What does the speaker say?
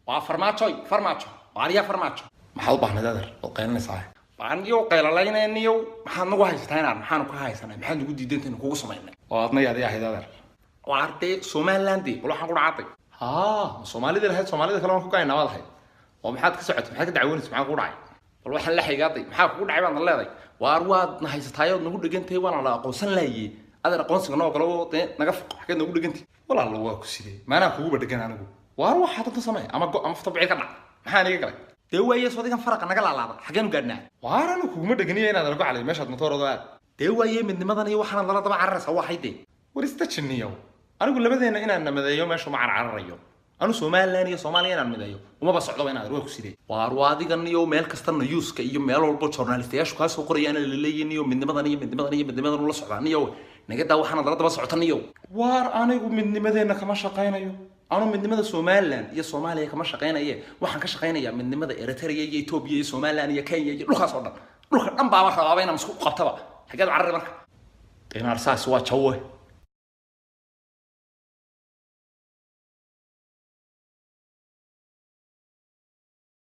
Waa Farmaajoy, Farmaajo, waaliya Farmaajo. Maxaad u baahnayd, adeer? Waad qaylinaysaa baaniyow, qaylalay-nayniyow. Maxaad nagu haysataa inaan maxaanu ka haysanay? Maxaad nagu diidantaynu kugu samaynay oo adna yaadi ahayd, adeer? Waa ardee Somaliland bal waxaan ku dhacatay. Haa, Soomaalida lahayd, Soomaalida kale waan ku gaynaa waad ahayd. Oo maxaad ka socotay? Maxaad ka dacwoonaysa? Maxaa kugu dhacay? Bal waxaan la xigaaday, maxaa kugu dhacay baadna leeday? Waar waad na haysataayood nagu dhegantay, waana la aqoonsan laaye. Adeer, aqoonsiga noo galo, dee naga foq. Xageed nagu dhegantay, walaalo? Waa ku sidee? Maanaa kuguba dhegan anigu? Waar waxaa dadka samee ama go ama ftabicid ka dhac, maxaa niga galay? Dee waaye sodigan faraqa naga laalaada, xageenu gaadhnaa? Waar anu kuguma dheganiya inaad nagu calay meeshaad matoorado aad. Dee waaye midnimadan iyo waxaanaad lala daba cararaysaa waxay dee? War isdajiniyow, anigu labadeenna inaan namadeeyo meesha uma carcararayo. Anu Somaliland iyo Soomaaliya inaan mideeyo umaba socdoba inaad. Waa ku sidee? Waar waa adigan iyo meel kasta newska iyo meel walba journalistayaashu kaa soo qorayaan laleeyihin iyo midnimadan iyo midnimadan iyo midnimadan ula socdaan iyo nagadaa waxaanaad lala daba socotan iyo. Waar anigu midnimadeenna kama shaqaynayo. Anu midnimada Somaliland iyo Soomaaliya kama shaqaynaye. Waxaan ka shaqaynayaa midnimada Eritrea iyo Ethiopia iyo Somaliland iyo Kenya iyo dhulkaas oo dhan. Dhulka dhan baaba rabaaba inaan isku qabtaba. Xageed carari marka? Inaar saas waa jawe.